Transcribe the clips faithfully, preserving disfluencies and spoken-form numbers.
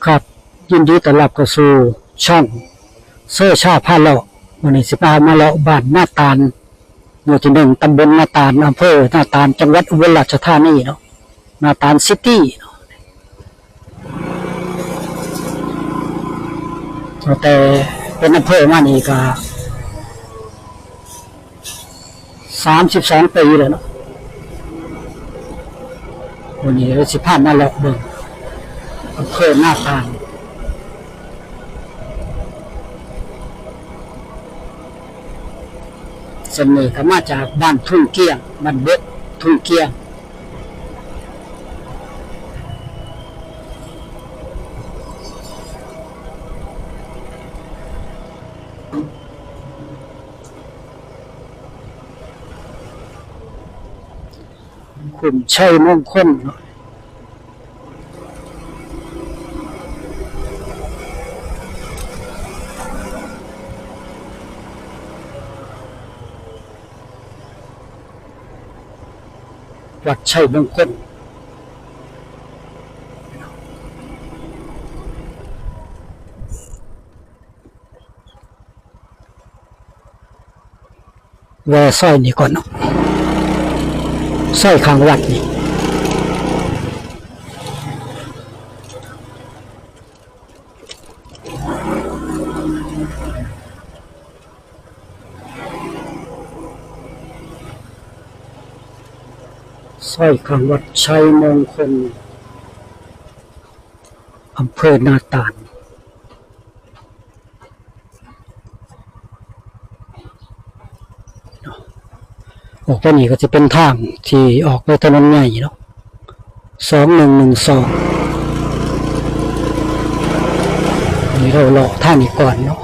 ครับ ยินดีต้อนรับเข้าสู่ช่องเซอร์ชาพาเลาะ มื้อนี้สิพามาเลาะบ้านนาตาล หมู่ที่หนึ่ง ตำบลนาตาล อำเภอนาตาล จังหวัดอุบลราชธานีเนาะ นาตาลซิตี้เนาะ ตั้งแต่เป็นอำเภอมานี่ก็ สามสิบสองปีแล้วเนาะ วันนี้เราสิพามาเลาะเบิ่งอำเภอนาตาล เส้นนี้ก็มาจากบ้านทุ่งเกี้ยง บ้านบกทุ่งเกี้ยง คุ้มชัยมงคลเนาะ วัดชัยมงคล แวะซอยนี้ก่อนเนาะ ซอยข้างวัดนี่ ซอยข้างวัดชัยมงคล อำเภอนาตาล ออกไปนี่ก็จะเป็นทางที่ออกไปถนนใหญ่เนาะ สองหนึ่งหนึ่งสอง นี่เราเลาะทางนี้ก่อนเนาะ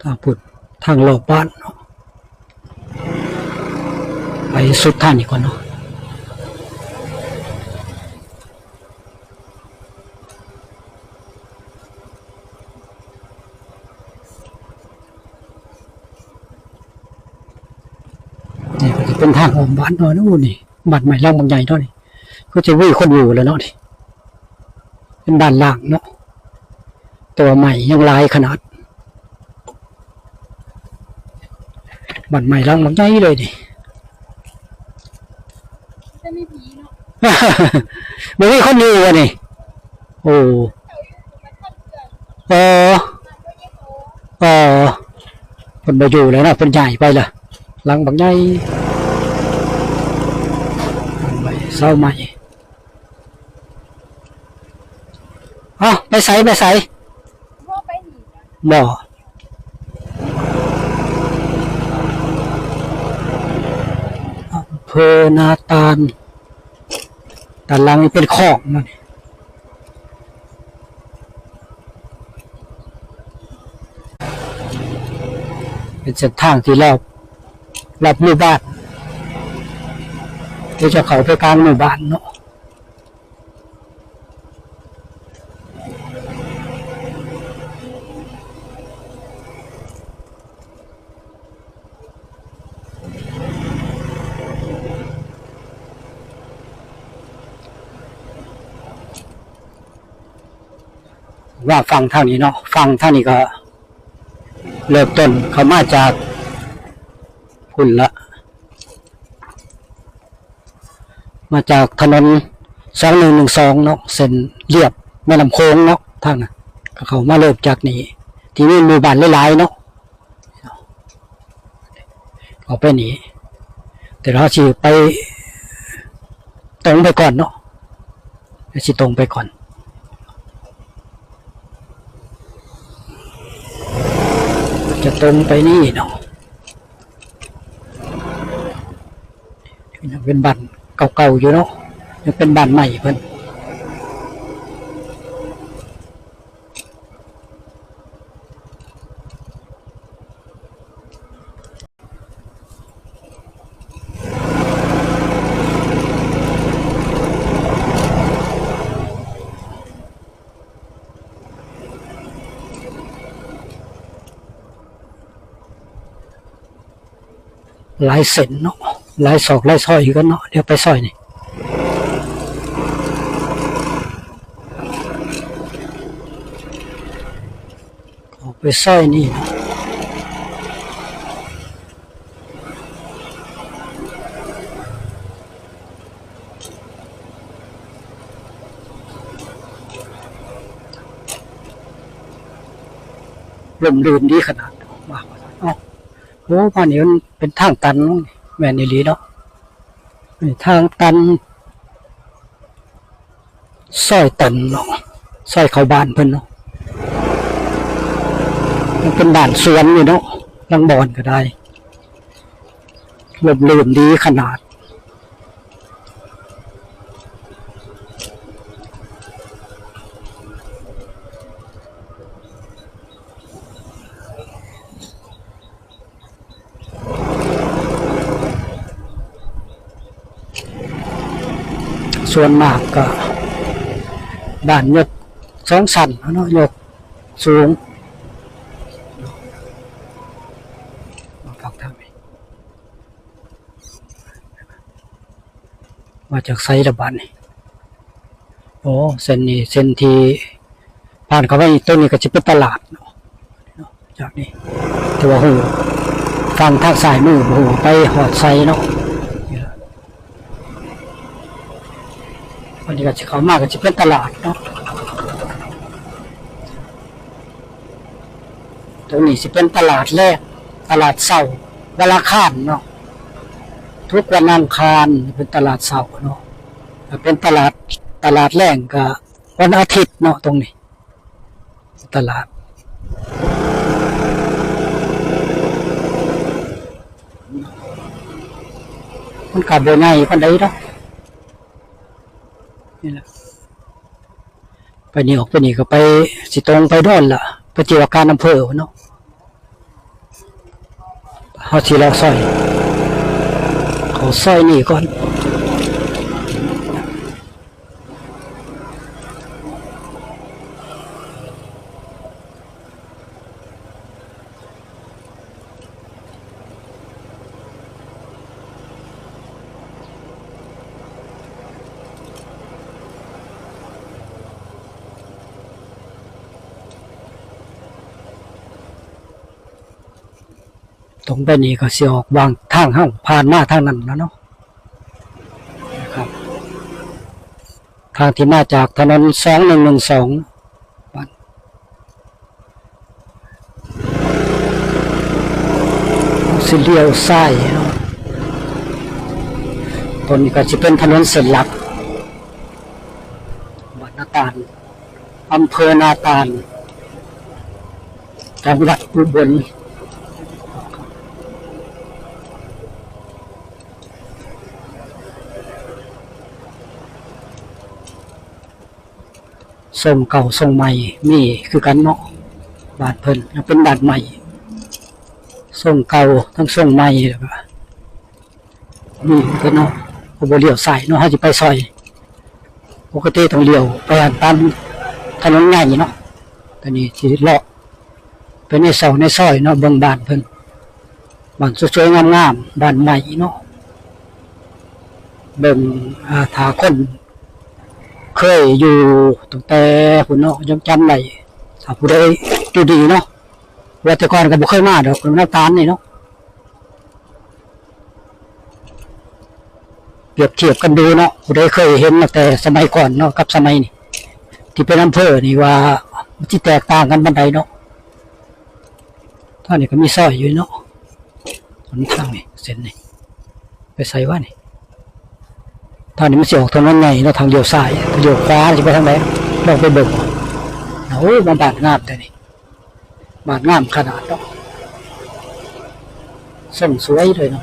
ทางพุ้น ทางรอบบ้านเนาะ ไปสุดทางนี้ก่อนเนาะ นี่ก็จะเป็นทางอ้อมบ้านเนาะ โอ้ นี่ บ้านใหม่หลังบักใหญ่เนาะนี่ ก็จะมีคนอยู่แล้วเนาะนี่ เป็นบ้านร้างเนาะ แต่ว่าไม้ยังหลายขนาด บ้านใหม่หลังบักใหญ่เลยนี่ จะมีผีเนาะ บ่มีคนอยู่วะนี่ โอ้ เออ เออ เพิ่นบ่อยู่แล้วเนาะ เพิ่นย้ายไปละ หลังบักใหญ่ เสาไม้ เอ้า ไปไส ไปไส บ่ อำเภอนาตาล ด้านหลังนี่เป็นคอกนั่น เป็นเส้นทางที่รอบ รอบหมู่บ้าน ที่จะเข้าไปกลางหมู่บ้านเนาะ ว่าฟังทางนี้เนาะ ฟังทางนี้ก็เริ่มต้นเข้ามาจากพุ้นละ มาจากถนน สองหนึ่งหนึ่งสอง เนาะ เส้นเลียบแม่น้ำโขงเนาะ ทางนั้น ก็เข้ามาเริ่มจากนี่ ที่มีหมู่บ้านหลายๆ เนาะ ออกไปนี่ แต่เราสิไปตรงไปก่อนเนาะ สิตรงไปก่อน จะตรงไปนี่เนาะ ยังเป็นบ้านเก่าๆ อยู่เนาะ ยังเป็นบ้านใหม่เพิ่น หลายเส้นเนาะ หลายซอกหลายซอยคือกันเนาะ เดี๋ยวไปซอยนี่ ออกไปซอยนี่เนาะ ร่มรื่นดีขนาด มา เอ้า โอ้ บ้านนี้มันเป็นทางตัน แม่นอีหลีเนาะ นี่ทางตัน ซอยตันเนาะ ซอยเข้าบ้านเพิ่นเนาะ มันเป็นบ้านสวนอยู่เนาะ ลางบ่อนก็ได้ ร่มรื่นดีขนาด ส่วนมากก็บ้านยกสองชั้นเนาะ ยกสูง มาฟังทางนี้ มาจากไสละบาดนี่ โอ้ เส้นนี้ เส้นที่ผ่านเข้าไปนี่ ตัวนี้ก็สิเป็นตลาดเนาะ จากนี่ แต่ว่าฮู้ ฝั่งทางซ้ายมือบ่ฮู้ไปฮอดไสเนาะ นี่ล่ะ อันนี้ก็สิเข้ามาก็สิเป็นตลาดเนาะ ตรงนี้สิเป็นตลาดแลง ตลาดเช้า วันอังคารเนาะ ทุกวันอังคารเป็นตลาดเช้าเนาะ ถ้าเป็นตลาด ตลาดแลงก็วันอาทิตย์เนาะ ตรงนี้ ตลาด มันก็บ่ใหญ่ปานใดดอก นี่ล่ะ ไปนี่ออกไปนี่ก็ไป สิตรงไปโน่นล่ะ ไปที่ว่าการอำเภอเนาะ เฮาสิเลาะซอย เข้าซอยนี่ก่อน ตรงไปนี่ก็สิออกวางทางเฮาผ่านมาทางนั้นแล้วเนาะ นะครับ ทางที่มาจากถนนสองหนึ่งหนึ่งสอง บ้าน สิเลี้ยวซ้ายเนาะ ตรงนี้ก็สิเป็นถนนเส้นหลัก บ้านนาตาล อำเภอนาตาล จังหวัดอุบล ทรงเก่าทรงใหม่มีคือกันเนาะ บ้านเพิ่นยังเป็นบ้านใหม่ ทรงเก่าทั้งทรงใหม่แล้วก็มีคือกันเนาะ ก็บ่เลี้ยวซ้ายเนาะ เฮาสิไปซอย ปกติต้องเลี้ยวไปตามถนนใหญ่เนาะ ตอนนี้สิเลาะ เป็นในซอกในซอยเนาะ เบิ่งบ้านเพิ่น บ้านสวยๆ งามๆ บ้านใหม่เนาะ เบิ่ง อ่า ถ้าคนเคยอยู่ตั้งแต่พุ้นเนาะ ยังจำได้ ถ้าผู้ใดอยู่ดีเนาะ ว่าแต่ก่อนก็บ่เคยมาดอก น้ำตาลนี่เนาะ เปรียบเทียบกันดูเนาะ ผู้ใดเคยเห็นตั้งแต่สมัยก่อนเนาะ กับสมัยนี้ ที่เป็นอำเภอนี่ว่ามันสิแตกต่างกันปานใดเนาะ ทางนี้ก็มีซอยอยู่เนาะ หนทางนี่ เส้นนี่ ไปไสวะนี่ ทางนี้มันสิออกถนนใหญ่เนาะ ทางเลี้ยวซ้าย เลี้ยวขวาสิไปทางใด ลองไปเบิ่ง โอ้ มาบ้านงามแท้นี่ บ้านงามขนาดเนาะ ทรงสวยเลยเนาะ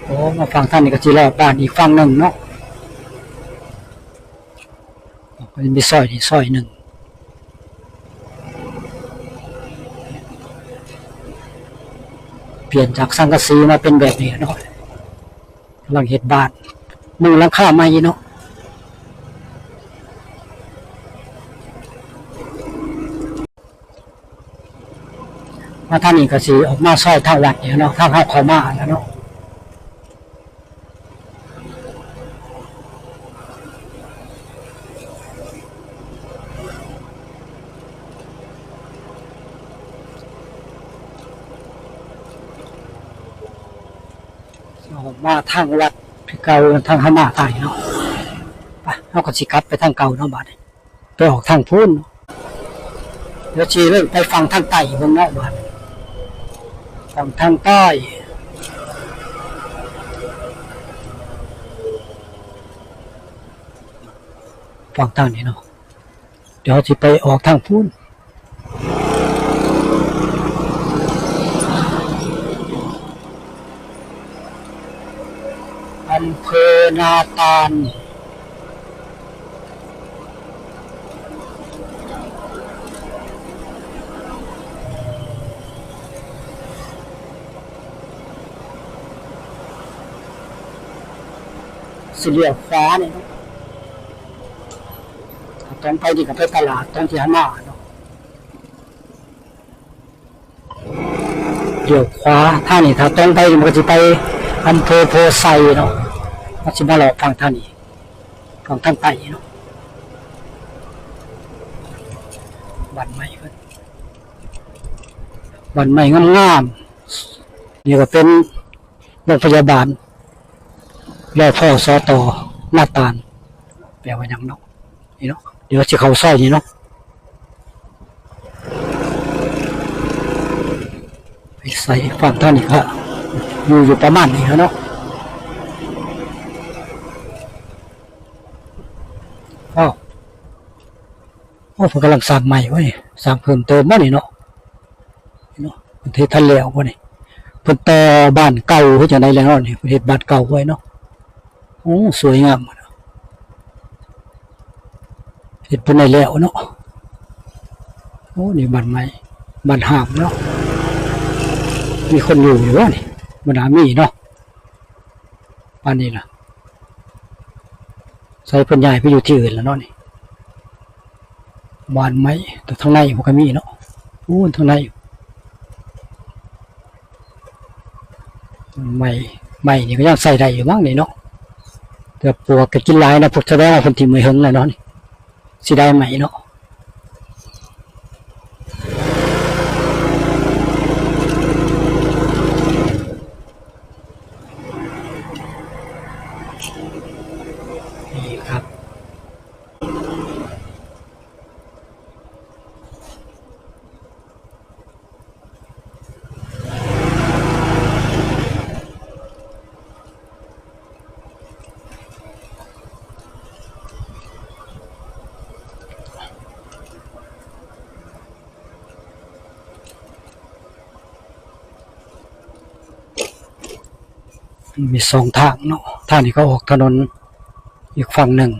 โอ้ มาฝั่งทางนี้ก็สิเลาะบ้านอีกฝั่งหนึ่งเนาะ ก็มีซอยนี่ซอยหนึ่ง เปลี่ยนจากสังกะสีมาเป็นแบบนี้เนาะ กำลังเฮ็ดบ้าน มุงหลังคาใหม่เนาะ มาทางนี้ก็สิออกมาซอยทางวัดนี่เนาะ ทางเฮาเข้ามาแล้วเนาะ ออกมาทางวัดคือเก่า ทางเฮามาทางนี้เนาะ ไป เฮาก็สิกลับไปทางเก่าเนาะ บาดนี้ ไปออกทางพู้น เดี๋ยวสิเริ่มไปฝั่งทางใต้เบิ่งเนาะ บาดนี้ ฝั่งทางใต้ ฝั่งทางนี้เนาะ เดี๋ยวสิไปออกทางพู้น อำเภอนาตาล สิเลี้ยวขวานี่เนาะ ตรงไปนี่ก็ไปตลาด ตรงที่เฮามาเนาะ เลี้ยวขวา ทางนี้ถ้าตรงไปมันก็สิไปอำเภอโพไซเนาะ มันสิมาเลาะฝั่งทางนี้ ฝั่งทางใต้เนาะ บ้านใหม่เพิ่น บ้านใหม่งามๆ นี่ก็เป็นโรงพยาบาล รพสต นาตาล แปลว่าหยังเนาะ นี่เนาะ เดี๋ยวสิเข้าซอยนี่เนาะ ไปใส่ฝั่งทางนี้ก็อยู่ อยู่ประมาณนี้เนาะ อ้าว โอ้ เพิ่นกำลังสร้างใหม่เว้ย สร้างเพิ่มเติมบ่นี่เนาะ เนาะ เพิ่นเฮ็ดทันแล้วบ่นี่ เพิ่นต่อบ้านเก่าคือจั่งใดแล้วเนาะนี่ เพิ่นเฮ็ดบ้านเก่าไว้เนาะ โอ้ สวยงาม เฮ็ดเพิ่นได้แล้วเนาะ โอ้ นี่บ้านใหม่ บ้านห้ามเนาะ มีคนอยู่อยู่บ่นี่ บ่น่ามีเนาะ ปานนี้ล่ะ ใส่เพิ่นย้ายไปอยู่ที่อื่นแล้วเนาะนี่ บ้านใหม่ แต่ทางในมันก็มีเนาะ อู้ ทางใน ใหม่ ใหม่นี่ก็ยังใส่ได้อยู่มั้งนี่เนาะ แต่ปลวกก็กินหลายนะ พวกแสดงว่าเพิ่นถิ่มไว้เหิงแล้วเนาะนี่ สิได้ใหม่เนาะ นี่ครับ มีสองทางเนาะ ทางนี้ก็ออกถนนอีกฝั่งหนึ่ง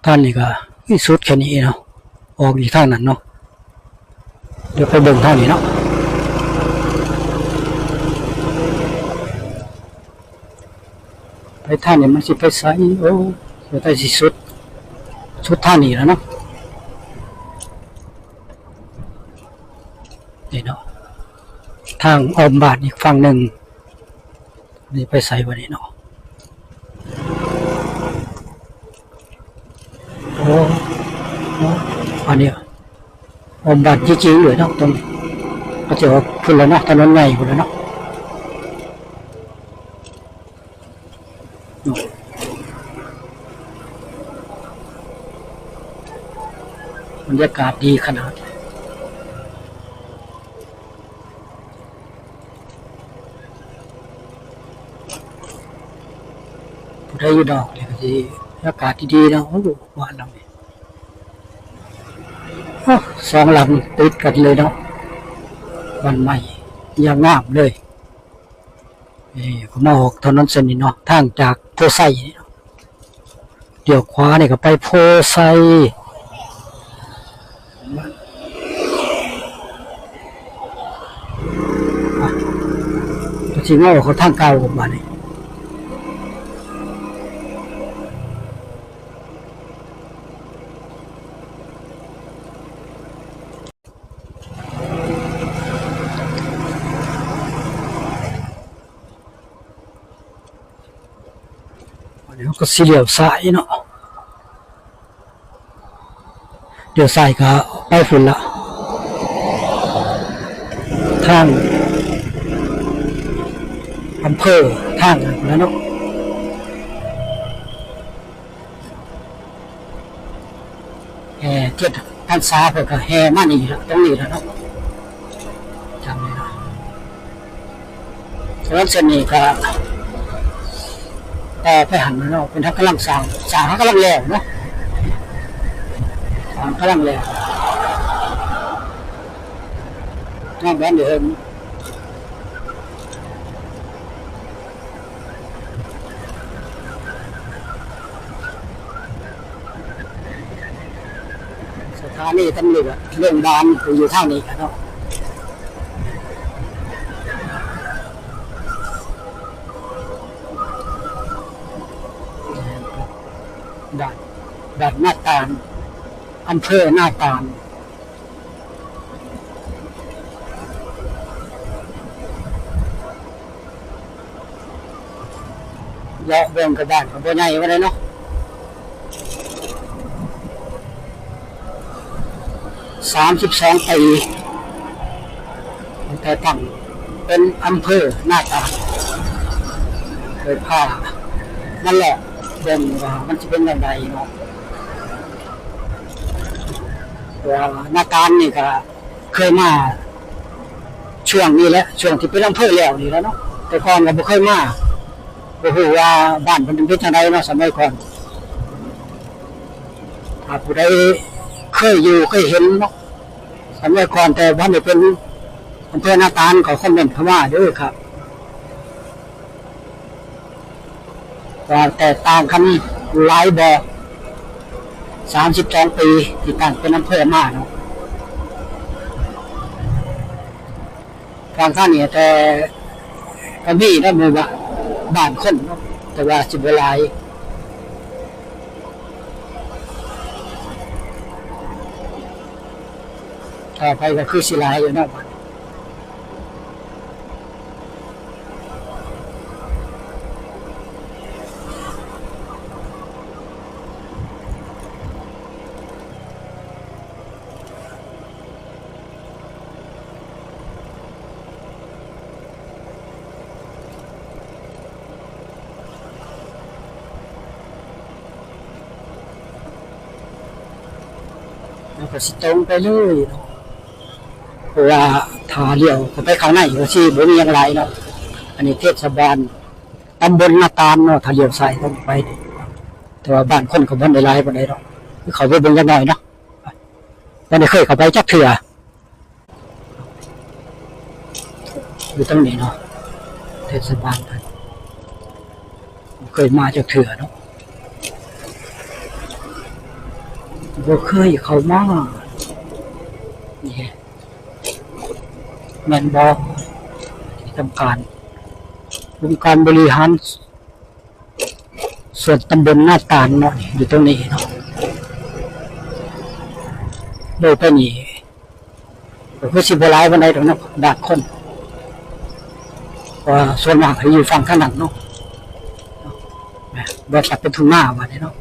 ทางนี้ก็มีสุดแค่นี้เนาะ ออกอีกทางนั้นเนาะ เดี๋ยวไปเบิ่งทางนี้เนาะ ไปทางนี้มันสิไปไส โอ้ เดี๋ยวใกล้สิสุด สุดทางนี้แล้วเนาะ นี่เนาะ ทางอ้อมบ้านอีกฝั่งหนึ่ง นี่ไปไสบ่นี่เนาะ โอ้ โอ้ อันนี้อ้อมบ้านจริงๆเลยเนาะ ตรงนี้ ก็จะว่าพุ้นแล้วเนาะ ถนนใหญ่พุ้นแล้วเนาะ บรรยากาศดีขนาด ผู้ใดอยู่ดอกนี่ก็สิอากาศดีๆเนาะ โอ้ บ้านหลังนี้ โอ้ สองหลังติดกันเลยเนาะ บ้านใหม่ อย่างงามเลย นี่ก็มาออกถนนเส้นนี้เนาะ ทางจากโพไซนี่เนาะ เลี้ยวขวานี่ก็ไปโพไซ อ่ะ ก็สิมาออกทางเก่าบาดนี้ ก็สิเลี้ยวซ้ายเนาะ เลี้ยวซ้ายก็ไปพุ้นละ ทางอำเภอ ทางนั้นพุ้นละเนาะ แห่เทียนพรรษาเพิ่นก็แห่มานี่ละ ตรงนี้ละเนาะ จำได้ละ ถนนเส้นนี้ก็ต่อไปหั้นนะเนาะ เพิ่นกำลังสร้าง สร้าง กำลังแล้วเนาะ สร้าง กำลังแล้ว งามแบบนี้เอง สถานีตำรวจเรื่องด่านอยู่ทางนี้กันเนาะ ด่าน ด่านนาตาล อำเภอนาตาล เลาะเบิ่งกระดานของพ่อใหญ่ไว้เลยเนาะ สามสิบสองปี ตั้งแต่ตั้งเป็นอำเภอนาตาล เคยพานั่นแหละเบิ่งว่ามันจะเป็นอย่างไรเนาะ ว่านาตาลนี่ก็เคยมาช่วงนี้แหละ ช่วงที่เป็นอำเภอแล้วนี่แหละเนาะ แต่ก่อนก็บ่เคยมา บ่ฮู้ว่าบ้านเพิ่นเป็นจังไดเนาะ สมัยก่อน ถ้าผู้ใดเคยอยู่เคยเห็นเนาะ สมัยก่อนแต่บ่ทันได้เป็นอำเภอนาตาล ขอคอมเมนต์เข้ามาเด้อครับ ว่าแตกต่างกันหลายบ่ สามสิบสองปีที่ตั้งเป็นอำเภอมาเนาะ ฟังทางนี้แต่ก็มีนะหมู่บ้าน บ้านคนเนาะ แต่ว่าสิบ่หลาย ต่อไปก็คือสิหลายอยู่เนาะ แล้วก็สิตรงไปเลยเนาะ เพราะว่าถ้าเลี้ยวเข้าไปข้างในก็สิบ่มีหยังหลายเนาะ อันนี้เทศบาลตำบลนาตาลเนาะ ถ้าเลี้ยวซ้ายตรงไป แต่ว่าบ้านคนก็บ่ได้หลายปานใดดอก คือเข้าไปเบิ่งจักหน่อยเนาะ บ่ได้เคยเข้าไปจักเทื่อ อยู่ตรงนี้เนาะ เทศบาลเพิ่น บ่เคยมาจักเทื่อเนาะ บ่เคยเข้ามา นี่แม่นบ่ ที่ทำการ องค์การบริหารส่วนตำบลนาตาลเนาะ อยู่ตรงนี้เนาะ เลยไปนี่ ก็คือสิบ่หลายปานใดดอกเนาะ ด่านคน เพราะว่าส่วนมากสิอยู่ฝั่งทางนั้นเนาะ บ่ตัดเป็นทุ่งนาว่านี่เนาะ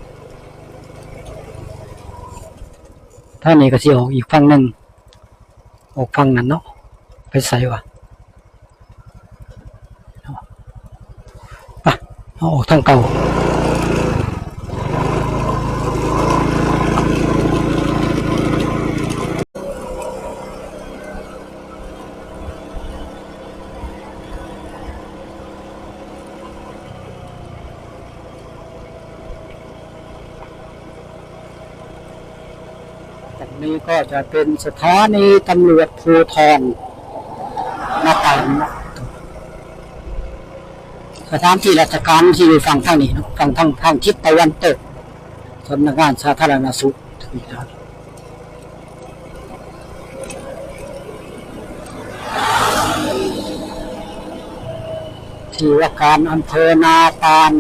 ทางนี้ก็สิออกอีกฝั่งหนึ่ง ออกฝั่งนั้นเนาะ ไปไสวะ ไป เอาออกทางเก่า ตรงนี้ก็จะเป็นสถานีตำรวจภูธรนาตาลเนาะ สถานที่ราชการที่อยู่ฝั่งทางนี้เนาะ ฝั่งทาง ทางทิศตะวันตก สำนักงานสาธารณสุข ที่ว่าการอำเภอนาตาล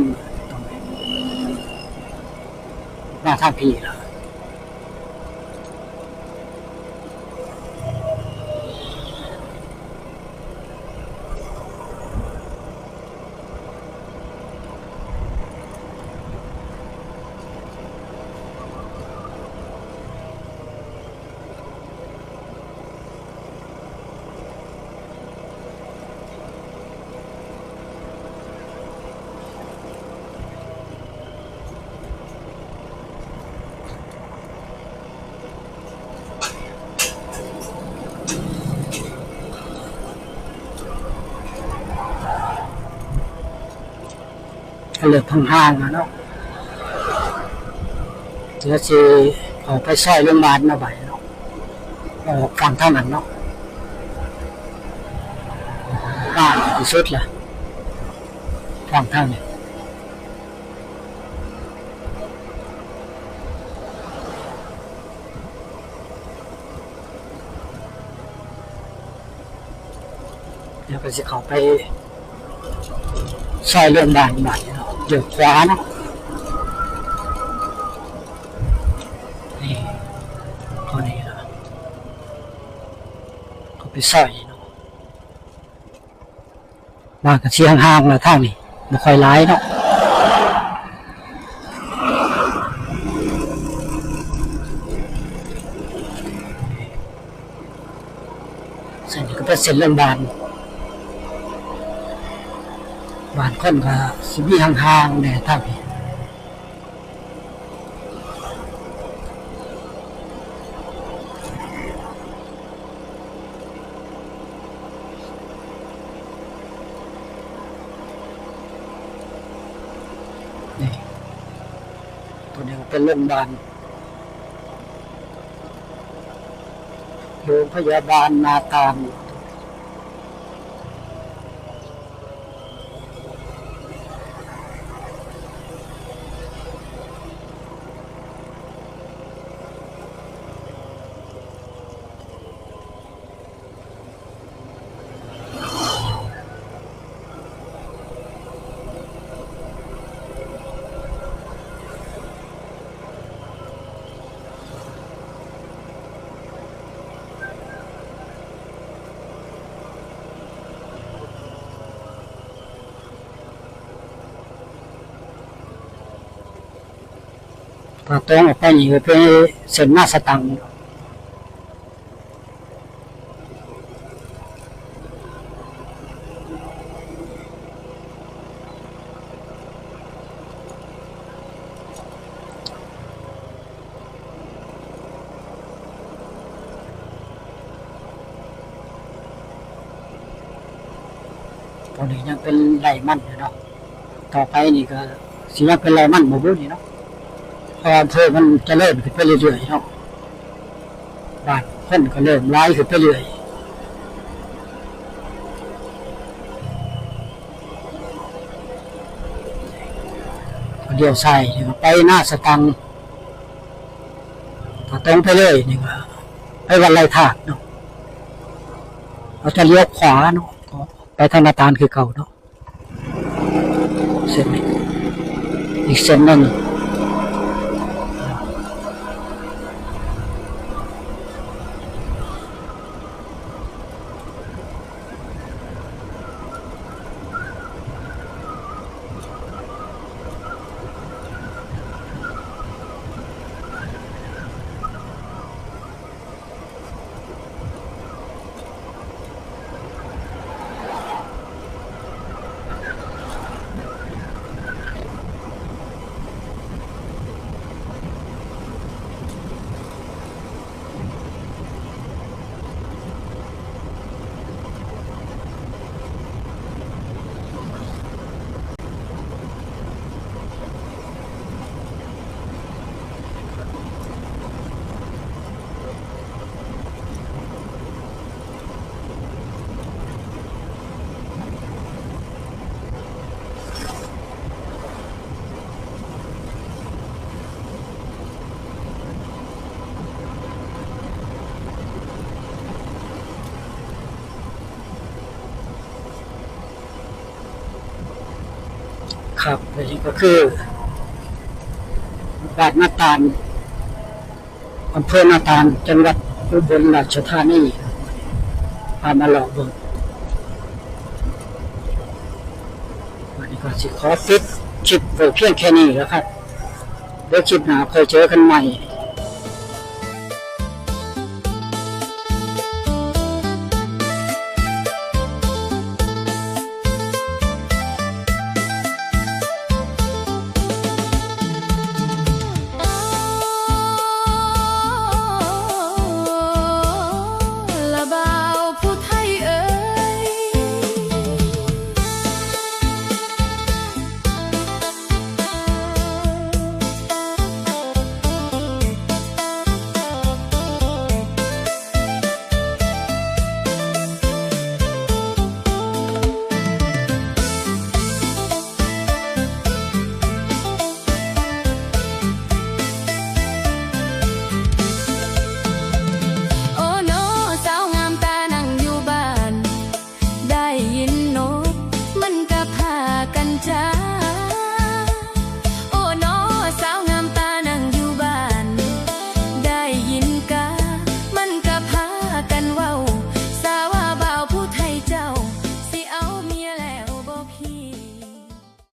มาทางพี้ล่ะ เ ก็เริ่มห่างๆแล้วเนาะ เดี๋ยวสิออกไปซอยโรงพยาบาลเนาะ บัดเนาะ ออกฝั่งทางนั้นเนาะ บ้านที่สุดละ ฝั่งทางนี้ เดี๋ยวก็สิเข้าไปซอยโรงพยาบาลบัดเนาะ เลี้ยวขวาเนาะ นี่ เข้านี่เนาะ เข้าไปซอยเนาะ บ้านก็สิห่างๆแล้ว ทางนี้บ่ค่อยหลายเนาะ เส้นนี้ก็เป็นเส้นโรงพยาบาล บ้านคนก็สิมีห่างๆแหน่ทางนี้ นี่ ตัวนี้ก็เป็นโรงพยาบาล โรงพยาบาลนาตาล ถ้าตรงออกไปนี่ก็เป็นเส้นนาสตัง ตอนนี้ยังเป็นไร่มันอยู่เนาะ ต่อไปนี่ก็สิยังเป็นไร่มันบ่บุนี่เนาะ เพราะอำเภอมันเจริญขึ้นไปเรื่อยๆเนาะ บ้านคนก็เริ่มหลายขึ้นไปเรื่อย เลี้ยวซ้ายนี่ก็ไปนาสตัง ถ้าตรงไปเลยนี่ก็ไปวัดไร่ธาตุเนาะ เราจะเลี้ยวขวาเนาะ ก็ไปทางนาตาลคือเก่าเนาะ เส้นนี้ อีกเส้นหนึ่ง ครับ และนี่ก็คือ บ้านนาตาล อำเภอนาตาล จังหวัดอุบลราชธานี พามาเลาะเบิ่ง วันนี้ก็สิขอปิดคลิปไว้เพียงแค่นี้แล้วครับ เดี๋ยวคลิปหน้าค่อยเจอกันใหม่